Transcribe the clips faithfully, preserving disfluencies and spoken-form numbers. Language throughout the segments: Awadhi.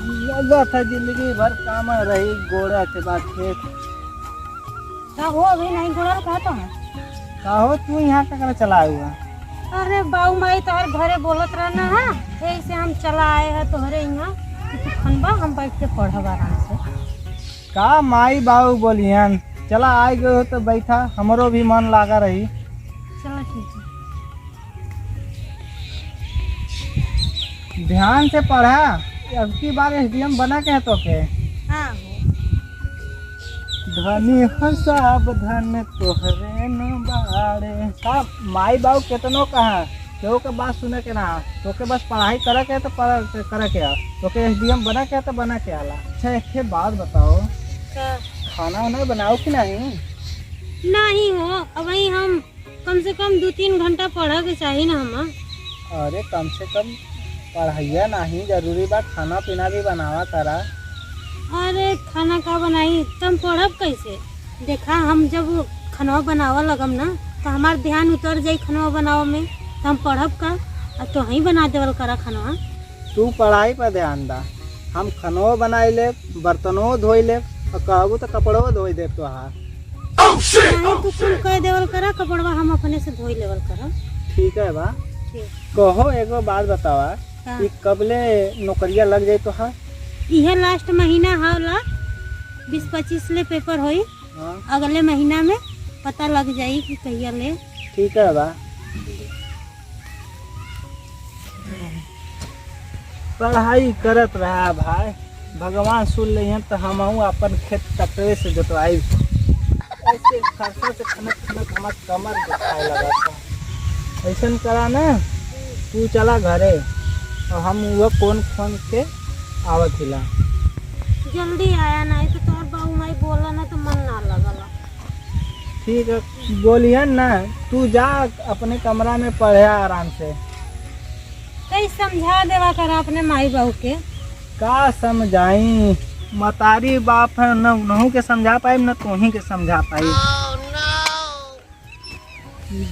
लगत है जिंदगी भर काम रही, गोड़ा के बाद खेत। का हो, अभी नहीं गोड़ा का तो है? का हो, तू यहाँ का करे चला हुआ? अरे बाऊ माई तोहर घरे बोलत रहना है, यही से हम चला आए हैं तोहरे यहाँ कि तू खनबा, हम बैठ के पढ़ब आराम से। का माई बाऊ बोलियन, चला आइ गयो तो बैठा, हमरो भी मन लागा रही। चला ठीक है। ध्यान से पढ़ा, अब की बार एसडीएम बना के है तोके। हाँ हो। धनी हो सब धन तोहरे न बाड़े। का माई बाऊ केतनो कहा, केहू के बात सुने के ना, तोके बस पढ़ाई करे के है तो पढ़, करे के है, तोके एसडीएम बना के है तो बना के आला। अच्छा, एक ठे बात बताओ, का? खाना वाना बनाओ कि नहीं? नहीं हो, अबहीं हम कम से कम दू तीन घंटा पढ़े के चाही ना हमा। अरे, कम से कम पढ़ाइया नहीं जरूरी बा, खाना पीना भी बनावा करा। अरे, खाना का बनाई, तम पढ़ब कैसे? देखा, हम जब खनवा बनावा लगम ना, तो हमार ध्यान उतर जाई खनवा बनावा में, तो हम पढ़ब का? अब तो ही बना देवल करा खनवा। तू पढ़ाई पर ध्यान दा, हम खनवो बनाई लेब, बर्तनो धोई लेब, और कहबू तो कपड़ो धोई देब तोहार। नहीं, तू कुल कह देवल करा, कपड़वा हम अपने से धोई लेवल करा। ठीक है बा। ठीक। कहो, एगो बात बतावा, हाँ। कि कबले नौकरिया लग जाई तोहार? इहे लास्ट महीना होला, बीस पच्चीस ले पेपर होई। हाँ। अगले महीना में पता लग जाई कि कहिया ले। ठीक है बा। पढ़ाई करत रहा भाई, भगवान सुन लेहन तो हमहू अपन खेत ट्रैक्टरे से जोतवाई। ऐसे खरसा से खनक खनक हमार कमर दुखाए लगा था। ऐसन करा ना, तू चला घरे और हम वो फोन फोन के आवत हिला। जल्दी आया, नहीं तो तोर बाऊ माई बोला ना तो मन ना लगला। ठीक है, बोलिहन ना, तू जा अपने कमरा में पढ़े आराम से। कई समझा देवा करा अपने माई बाबू के। का समझाई, मतारी बाप है, न उनहू के समझा पाई, न तोही के समझा पाई।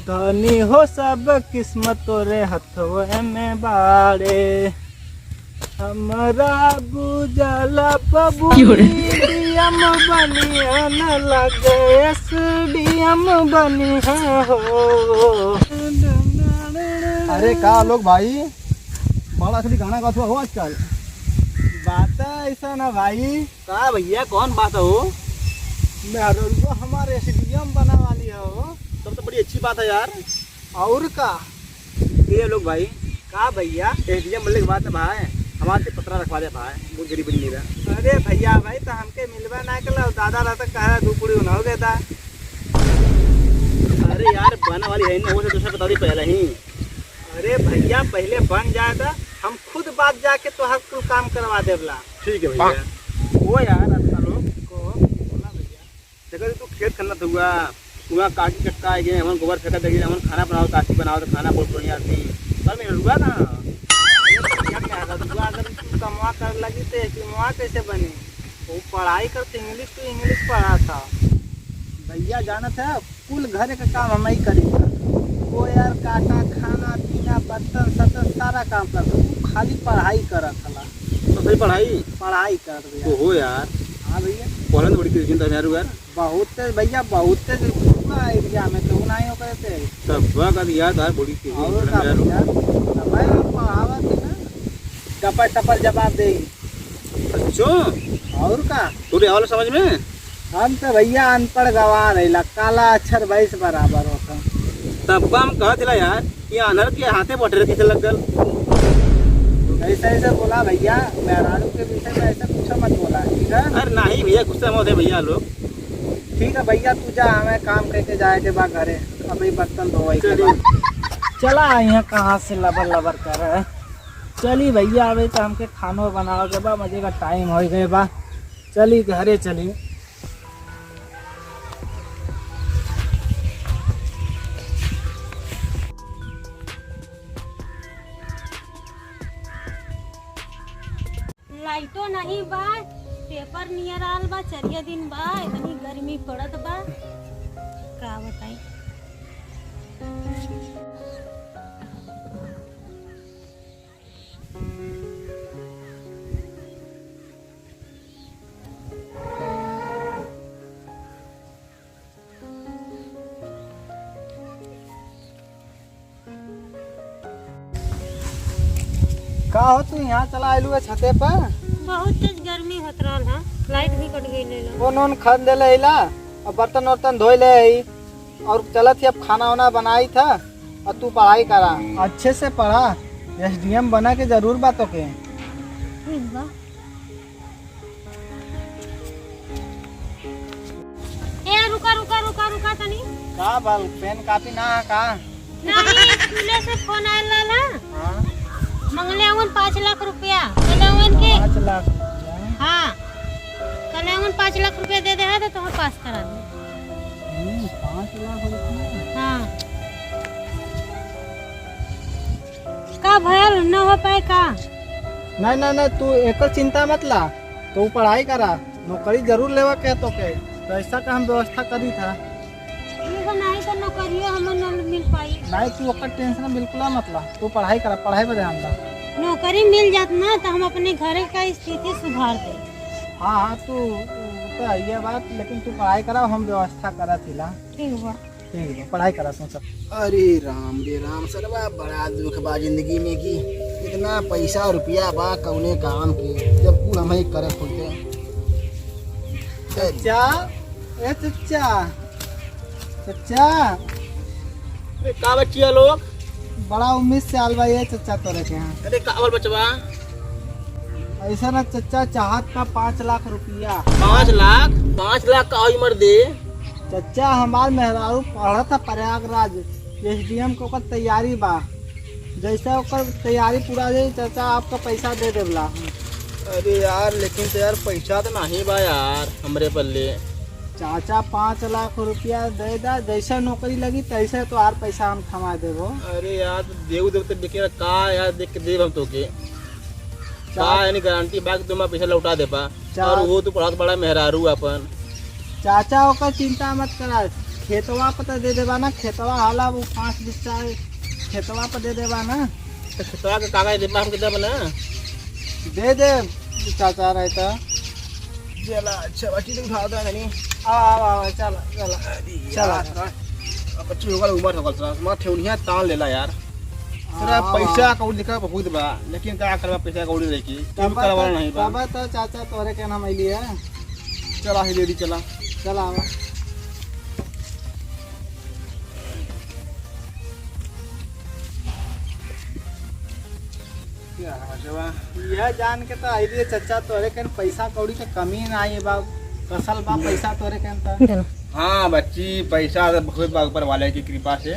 धनी हो सब किस्मत तोरे हथवे में बाड़े। हमरा बुझला बबू क्यों रे? डीएम बनिया न लगे, एसडीएम बनिया हो। अरे का लोग भाई, बड़ा असली गाना गात हुआ हो आजकल। बात ऐसा ना भाई। का भैया, कौन बात है हो? मेहररुआ हमारे एसडीएम बना वाली है हो। तब तो बड़ी अच्छी बात है यार। और का? ये लोग भाई। का भैया? एसडीएम बनने के बाद ना भाई, हमारे से पतरा रखवा दे भाई, बहुत गरीब नहीं रहा। अरे भैया भाई, तो हमके मिलवा ना कर लो, दादा रहता कहा दो पूरी उन्हों देता। अरे यार, बना वाली है ना, वो से दूसरा बता दी पहले ही। अरे भैया, पहिले बन जाए दा, हम खुद बात जाके तोहार कुल काम करवा देवला। ठीक है भैया। ओ यार, अच्छा लोग को बोला भैया। देखा तू खेत खन्ना हुआ, वहाँ काकी कक्का आ गए, हम गोबर फेंका दे, हम खाना बनाओ, काकी बनाओ तो खाना बहुत बढ़िया थी। पर मैं रुआ कहाँ? अरे भैया, मैं रुआ अगर तू कमवा कर लगी तो एक कमवा कैसे बनी? वो पढ़ाई करते, इंग्लिश तो इंग्लिश पढ़ा था। भैया जानत है, कुल घरे का काम हम ही करी। वो यार काटा, खाना पीना, बर्तन सतन सारा काम करता, तू खाली पढ़ाई करत हला। तो सही पढ़ाई? पढ़ाई करत भैया। तो हो यार। हाँ भैया। पढ़न बड़ी तेज चिंता यार यार। बहुत तेज भैया, बहुत तेज। पूरा एरिया में तो नहीं हो करते। तब का यार, तार बड़ी तेज और चिंता का यार। भैया, तब है पढ़ावा थी ना, टपर टपर जवाब दे। अच्छा। और का? तोरे आवल समझ में? हम तो भैया अनपढ़ गवार है, काला अक्षर भैंस बराबर होता। तब हम कहत ला यार कि अनर के हाथे बटरे कैसे लग गल। ऐसे ऐसे बोला भैया, मेहरारू के विषय में ऐसे कुछ मत बोला, ठीक है? अरे नहीं भैया, गुस्सा मत है भैया लोग। ठीक है भैया, तू जा, हमें काम करके जाए के बा घरे, अभी बर्तन धोए के चली। बा। चला, यहाँ कहाँ से लबर लबर कर रहा है। चली भैया, अबे तो हमके खानो बनावे के बा, मजे का टाइम हो गए बा। चली घरे चली। लाइटो नहीं बा, पेपर नियर आल बा, चरिया दिन बा, इतनी गर्मी पड़त बा, का बताई। का हो, तू यहाँ चला आइलू है छते पर? बहुत तेज गर्मी होत रहल है, लाइट भी कट गई ले लो। कौन कौन खान दे ले अइला, और बर्तन वर्तन धोई ले आई, और चलत ही अब खाना वाना बनाई था, और तू पढ़ाई करा, अच्छे से पढ़ा, एसडीएम बना के जरूर बा तोके। ठीक बा। ए, रुका, रुका, रुका, रुका तनी। का बाल, पेन कापी ना है का? नहीं, स्कूले से फोन आयल रहला। हाँ। मंगले हवन पाँच लाख रुपया। कहले हवन के पाँच लाख रुपया? हाँ। कहले हवन पाँच लाख रुपया दे दे है तो तुम्हें पास करा दे। हम्म, पाँच लाख रुपया? हाँ। का भयल, न हो पाए का? नहीं, नहीं, नहीं, तू एकर चिंता मत ला, तू पढ़ाई करा, नौकरी जरूर लेवा के तोके, पैसा का हम व्यवस्था करी था। ठीक है, नहीं तो नौकरियो हमें न मिल पाई। नहीं, तू ओकर टेंशन बिल्कुल मत ला, तू पढ़ाई करा, पढ़ाई पर ध्यान दा। नौकरी मिल जात ना तो हम अपने घर का स्थिति सुधार दे। हाँ, हाँ, तू, तू तो है ये बात, लेकिन तू पढ़ाई करा, हम व्यवस्था करा थिला। ठीक बा। ठीक बा, पढ़ाई करा तू सब। अरे राम रे राम, सरवा बड़ा दुख बा जिंदगी में कि इतना पैसा रुपया बा कौने काम के, जब कुल हम ही करे खुलते। चचा, ए चचा, चचा। अरे का बच्चिया लोग? बड़ा उम्मीद से आल बा ये चचा तोरे के यहाँ। अरे का बोल बचवा? ऐसा ना चचा, चाहत का पाँच लाख रुपया। पाँच लाख? पाँच लाख का होई मर्दे? चचा, हमार मेहरारू पढ़त है प्रयागराज, एसडीएम के ओकर तैयारी बा। जैसे ओकर तैयारी पूरा हो जाई, चाचा, आपका पैसा दे देबला। अरे यार, लेकिन तो यार, पैसा तो नहीं बा यार, हमरे पल्ले। चाचा, पाँच लाख रुपया दे दा, जैसे नौकरी लगी, तैसे तोहार पैसा हम थमा देबो। अरे यार, तो देव देव तो देखे का यार, देख के देब हम तोके। का चा- यानी गारंटी बा कि तुम पैसा लौटा देबा? चा- और वो तो पढ़त बड़ा मेहरारू अपन। चाचा, ओकर चिंता मत करा, खेतवा पर तो दे देबा ना, खेतवा हाला वो पाँच बिस्सा खेतवा पर दे देबा ना। तो खेतवा के कागज देबा हम कितना बना? दे दे चाचा, रहे तो। चला, अच्छा, बाटी तो उठा दे नहीं। आवा, आवा, आवा, चला, चला। अरे चला। यार, अब बच्ची होगल, उमर होगल, साला, हमारा ठेहुनिया तान लेला यार। साला, आवा, पैसा आवा। कौड़ी देखा बहुत बा, लेकिन का करबा, पैसा कौड़ी लेके, तब करवा तो, नहीं बा। तब तो चाचा तोरे के नाम अइली है। चला, ही लेडी, चला। चला, आवा। क्या बचवा? यह जान के तो आई दिए चचा, तोरे कन पैसा कौड़ी के कमी ना आई बा, कसल बा पैसा तोरे कन तो। हाँ बच्ची, पैसा तो बहुत बा ऊपर वाले की कृपा से,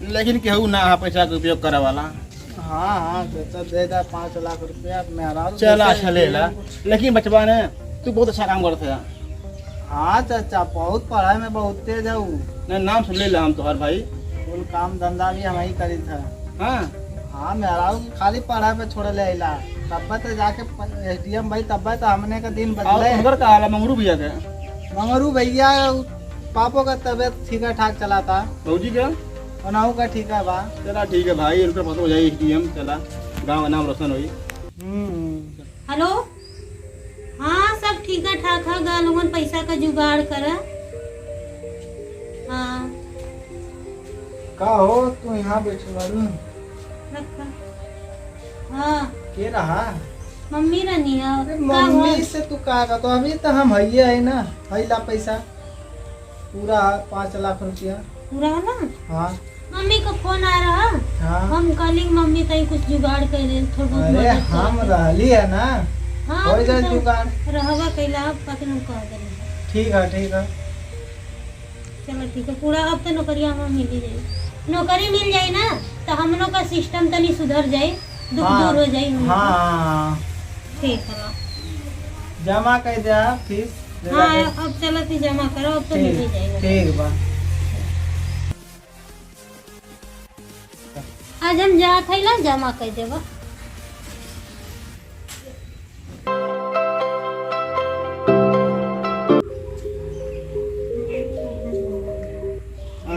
लेकिन केहू ना है पैसा के उपयोग करे वाला। हाँ, हाँ, चचा, दे दे पाँच लाख रुपया, मेहरारू चला, जैसे अच्छा, ले ला। लेकिन बचवा ने, तू बहुत अच्छा काम करत है। हाँ चचा, बहुत पढ़ाई में बहुत तेज है ऊ। नहीं, नाम सुन ले ला हम तोहर भाई। कुल काम धंधा भी हम ही करी था। हाँ। हाँ, मेहरारू के खाली पढ़ाई पे छोड़ ले अइला। तब्बे तो जाके प-, एसडीएम भाई, तब्बे तो हमने का दिन और बदले। उनकर का हाल है मंगरू भैया के? मंगरू भैया, उ पापो का तबीयत ठीक है ठाक चला था। भौजी का? उनहू का ठीक है बा। चला ठीक है भाई, उनका पता हो जाए एसडीएम, चला गाँव का नाम रोशन होई। हम्म। हेलो, हाँ, सब ठीक है ठाक है, गा लोगन पैसा का जुगाड़ करा। हाँ। का हो, तू यहाँ बैठे बारू? रखा। हाँ। के रहा? मम्मी रहनी है। अरे, का मम्मी हो? से तू का कहत हो? अभी तो हम हइये है ना, हइला पैसा। पूरा पाँच लाख रुपया। पूरा है ना? हाँ। मम्मी का फोन आ रहा। हाँ। हम कहली, "मम्मी, तई कुछ जुगाड़ कर ले, थोड़ा बहुत अरे, मदद कर हम दे।" रहली है ना, हाँ, हो जाए तो जुगाड़। रहबा कैला, अब कतनो कह देली। ठीक है, ठीक है। चलो, ठीक है, पूरा अब तो नौकरिया हमें मिल ही जाई। नौकरी मिल जाई ना, तो हमनों का सिस्टम तनी सुधर जाई, दुख हाँ, दूर हो जाई हमनों हाँ, का। हाँ, हाँ। ठीक है, लो। जमा कर दे आप फीस। हाँ, अब चलत ही जमा करो, अब तो ठीक, मिल ही जाएगा। ठीक बा। आज हम जात है ला जमा कर देबा।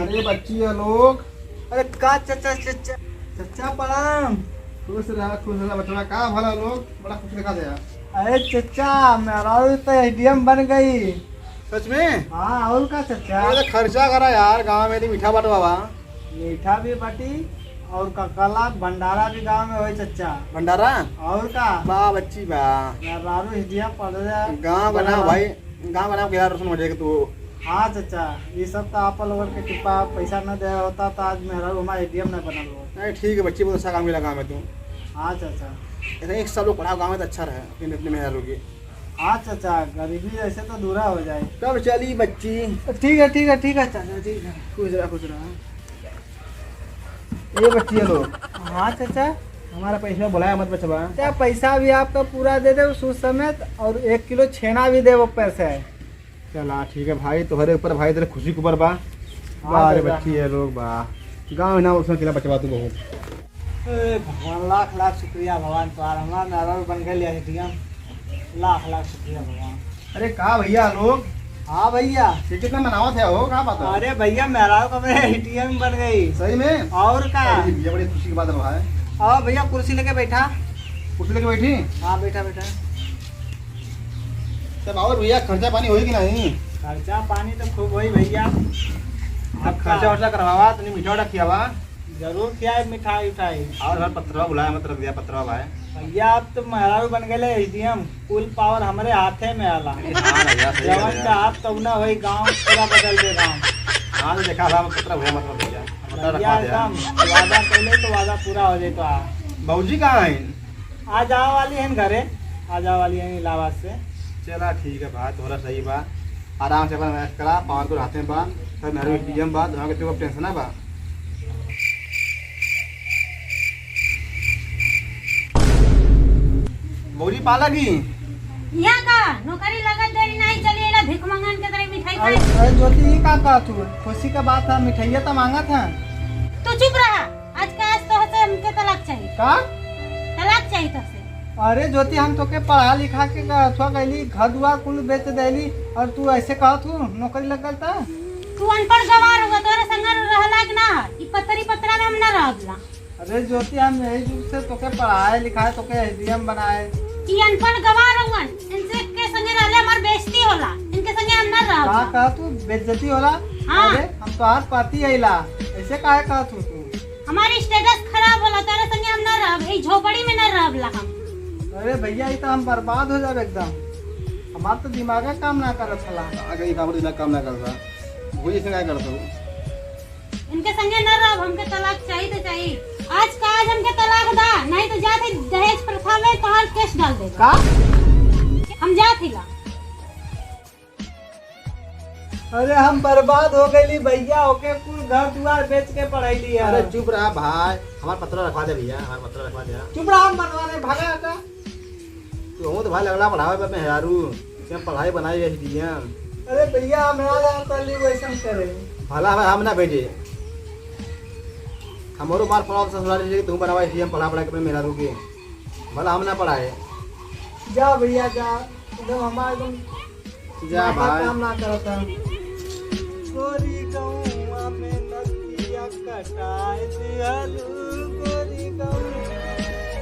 अरे बच्ची लोग। अरे का चचा, चचा, चचा प्रणाम। खुश रहा, खुश रहा बचवा। का भला लोग? बड़ा खुश देखा दे यार। अरे चचा, मेहरारू तो एसडीएम बन गई। सच में? हाँ, और का चचा? अरे तो खर्चा करा यार, गाँव में तो मीठा बंटवावा। मीठा भी बटी और का कहला, भंडारा भी गाँव में होई चचा। भंडारा? और का? बा बच्ची बा। मेहरारू हिडियम पड़ जाए। गाँव का नाम भाई, गाँव का नाम के यार रोशन हो जाएगा तू। हाँ चचा, ये सब तो आप लोगन के कृपा, पैसा न दे होता तो आज मेहरारू हमारा हिडियम न बनल हो। नहीं ठीक है बच्ची, बहुत अच्छा काम किया गाँव में तू। हाँ चचा। ऐसे एक सब लोग पढ़ाओ गाँव में तो अच्छा रहे अपने, अपने मेहरारू के। हाँ चचा, गरीबी ऐसे तो दूरा हो जाए। तब चली बच्ची। ठीक है, ठीक है, ठीक है चाचा, ठीक है। खुश रहा, खुश रहा। ये बच्ची है लो। हाँ चाचा। हमारा पैसा बुलाया मत बचवा। चाचा, पैसा भी आपका पूरा दे दे सूद समेत और एक किलो छेना भी दे वो पैसे। चला ठीक है भाई, तोहरे ऊपर भाई, तेरे खुशी के ऊपर बा। हाँ, वाह रे दादा। बच्ची है लोग बा। गाँव ना उसमें किला बचवा तू बहुत। ए भगवान, लाख लाख शुक्रिया भगवान तोहार, हमार मेहरारू बन गइल एटीएम। लाख लाख शुक्रिया भगवान। अरे का भैया लोग? हाँ भैया। ये कितना मनावत है हो, का बात है? अरे भैया, मेहरारू का मेरे एटीएम बन गई। सही में? और का? अरे भैया, बड़ी खुशी की बात है भाई। आओ भैया, कुर्सी लेके बैठा। कुर्सी लेके बैठी? हाँ, बैठा, बैठा। तब और भैया, खर्चा पानी होई कि नहीं? खर्चा पानी तो खूब होई भैया। अब आपका खर्चा वर्चा करवावा, तनी मीठा उठा खियावा। जरूर खियाए मिठाई उठाई। और घर पत्रवा भुलाए मत रख दिया, पत्रवा भाई। भैया, आप तो मेहरारू बन गए एटीएम, कुल पावर हमरे हाथे में आला। अरे हाँ भैया, सही जवन कह रहे हैं। चाहत तौना होई, गाँव पूरा बदल दे गाँव। हाँ, तो देखा रहा, पत्र भुलाए मत रख दिया, पत्र भैया, रखवा दिया। एकदम वादा पहले तो वादा पूरा हो जाए तो आ। भौजी कहाँ है? आ जावा वाली है घरे, आ जावा वाली है इलाहाबाद से। चला ठीक है भाई, तोहरा सही बा, आराम से अपन ऐश करा, पावर को हाथे में बा, सब मेहरारू एटीएम बा, दोनों के तेरे को टेंशन ना बा। भौजी पाला की? यहाँ का नौकरी लगत देरी नहीं, चली एला भीख मंगन के तरह मिठाई अरे, खाए। अरे ज्योति, ये का कहत हूँ? खुशी का बात है, मिठाइया तो मांगत है। तू चुप रहा। आज का आज तोहसे हमके तलाक चाहिए। का? तलाक चाहिए तोहसे। अरे ज्योति, हम तोके पढ़ा लिखा के अथवा कैली, घर दुआर कुल बेच देली और तू ऐसे कहत हूँ नौकरी लग गल त? तू अनपढ़ गवार होगा, तोरे संग रहला के ना है। ई पतरी पतरा में हम ना रहबला। अरे ज्योति, हम यही जुग से तोके पढ़ाए लिखाए, तोके एसडीएम बनाए। ई अनपढ़ गवार होगन, इनसे के संगे रहले हमार बेइज्जती होला, इनके संगे हम ना रहब। का कहा तू बेइज्जती होला? हाँ। अरे हम तोहार पति अइला, ऐसे काहे कहत हूँ तू? हमार स्टेटस खराब होला, तोरे संगे हम ना रहब, ई झोपड़ी में ना रहब ला हम। अरे भैया, ई तो हम बर्बाद हो जाब एकदम। हमार तो दिमाग काम ना करत हला। आ गई बाबू, दिमाग काम ना करता। वही से क्या करता हूँ? इनके संगे ना रहब, हमके तलाक चाहिए तो चाहिए। आज का आज हमके तलाक दा, नहीं तो जात ही दहेज प्रथा में तोहार केस डाल देब। का? हम जात ही ला। अरे हम बर्बाद हो गइली भैया, ओके कुल घर दुआर बेच के पढ़ैली है। अरे चुप रहा भाई, हमार पत्र रखवा दे भैया, हमार पत्र रखवा दे। चुप रहा, हम बनवा दे, भागा हटा। तू हम तो भाई लगला पढ़ावे पे मेहरारू, क्या पढ़ाई बनाई है डीएम। अरे भैया, हम ना जान पहली वैसन करे। भला भाई हम ना भेजे, हमरो मार पड़ाव ससुराल से तू बनवा डीएम, पढ़ा पढ़ा के अपने मेहरारू के, भला हम ना पढ़ाए। जा भैया जा, एकदम हमार एकदम जा माथा भाई। काम ना करत है। गोरी गौवा में नकिया कटाए दिहलू, गोरी गौवा।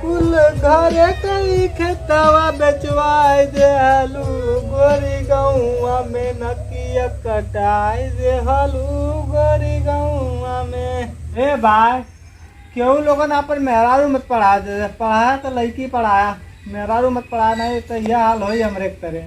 कुल घरे कई खेतवा बेचवाए दिहलू, गोरी गौवा में नकिया कटाए दिहलू, गोरी गौवा में। ए भाई, केहू लोगन आपन मेहरारू मत पढ़ा दे, पढ़ा तो लड़की पढ़ाया, मेहरारू मत पढ़ा, नहीं तो यह हाल होई हमरे के तरे।